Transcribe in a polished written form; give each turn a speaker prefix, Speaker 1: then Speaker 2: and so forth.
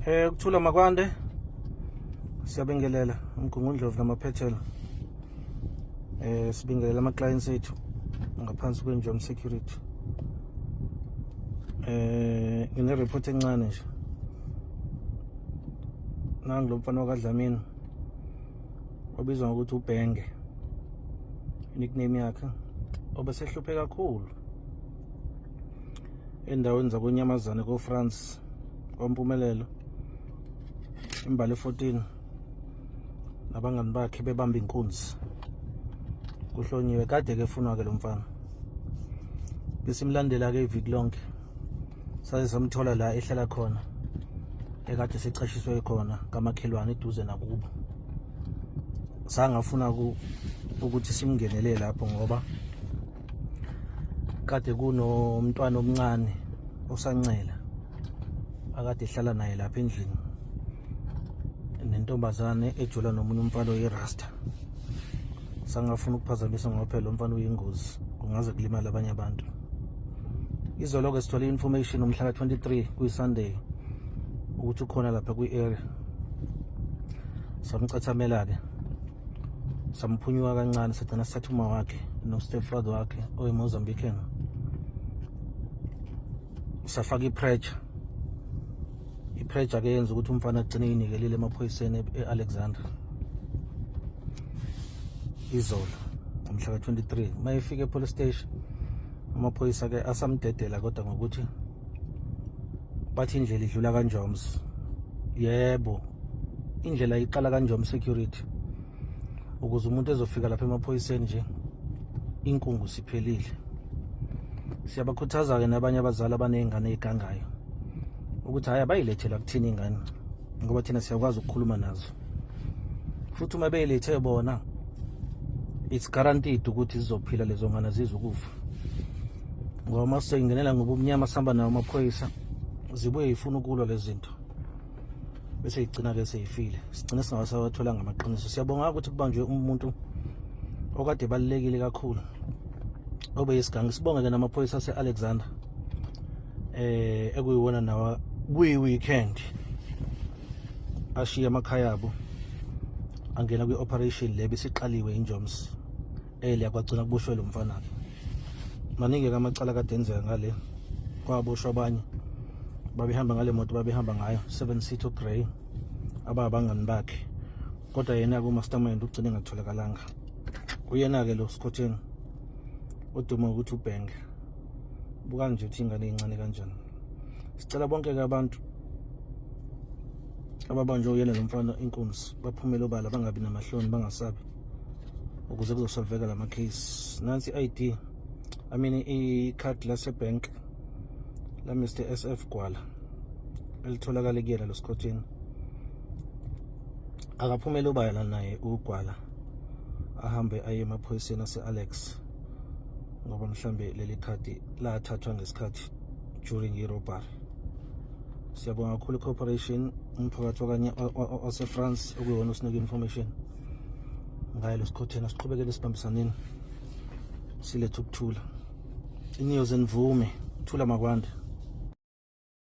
Speaker 1: Ukuthula makwande. Siyabingelela uMgungundlovu namaphethelo. Sibingelela ama clients ethu ngaphansi kwenjom security. Ngine report encane nje. Nangu lo mfana wakwaDlamini obizwa ngokuthi uBhenge. Nickname yakhe obesehluphe kakhulu endaweni zakonyamazane ko-France kwaMpumelelo imbali 14 nabangani bakhe bebamba inkunzi kuhlonyiwe kade ke efunwa ke lo mfana besimlandela ke iviki lonke saze samthola la ehlala khona ekade sicashiswe khona kamakhelwane eduze nakubo. Sangafuna ukuthi simngenele lapho ngoba kade kunomntwana omncane osancela akade ehlala naye lapha endlini nentombazane ejula nomunye umfana oyirasta. Sangafuna ukuphazamisa ngoba phela lo mfana uyingozi, kungaze kulimale abanye abantu. Izolo-ke sithole i-information umhla ka-23 kuyi-Sunday ukuthi ukhona lapha kwi-area. Samcathamela-ke, samphunyuka kancane, sagcina sithatha uma wakhe no-stepfather wakhe oyi-Mozambican, safaka i-pressure. I-pressure ke yenza ukuthi umfana agcine eyinikelile emaphoyiseni e-Alexandra izolo ngomhla ka-23. Uma efika e-police station, amaphoyisa ke asamdedela, kodwa ngokuthi bathi indlela idlula kaNjoms. Yebo, indlela iqala kaNjom security ukuze umuntu ezofika lapha emaphoyiseni nje inkungu siphelile. Siyabakhuthaza-ke nabanye abazali abaney'ngane ey'gangayo ukuthi hhayi, abayilethela kuthina ingane ngoba thina siyakwazi ukukhuluma nazo, futhi uma beyilethe bona it's guaranteed ukuthi zizophila lezo ngane, zizukufa, ngoba uma seyingenela ngobumnyama sihamba nawo amaphoyisa zibuye yifuna ukulwa lezi zinto bese igcina-ke seyifile, sigcine singawasawatholanga amaqiniso. Siyabonga ukuthi kubanjwe umuntu okade ebalulekile kakhulu obeyisigangi. Sibonge-ke namaphoyisa ase-Alexander ekuyiwona nawa kuyi-weekend ashiya amakhaya abo angena kwi-operation le besiqaliwe injoms earlier, kwagcina kuboshwe lo mfana-ke. Maningi-ke amacala kade enzeka ngale, kwaboshwa abanye babehamba ngale moto babehamba ngayo 7 seater grey ababangani bakhe, kodwa yena-ke umastermind ugcine engatholakalanga. Uyena-ke lo Sikhotheni oduma ukuthi uBhenge. Bukani nje ukuthi ingane eyincane kanjani. Sicela bonke-ke abantu ababanjwe uyena lo mfana inkunzi baphumele obala, bangabi namahloni, bangasabi, ukuze kuzosolveka lama case. Nansi i-ID, I mean i-card lase-bank la Mr SF Gwala elitholakala kuyena lo Sikhotheni. Akaphumele obala naye uGwala, ahambe aye emaphoyiseni ase-Alex, ngoba mhlambe leli khadi lathathwa ngesikhathi during i-robbery. Siyabonga kakhulu i-corporation, umphakathi wakanye wase-France okuyiwona osinika information ngayo lo Sikhotheni. Asiqhubekele sibambisaneni silethe ukuthula. Iniyoze nivume, thula makwande.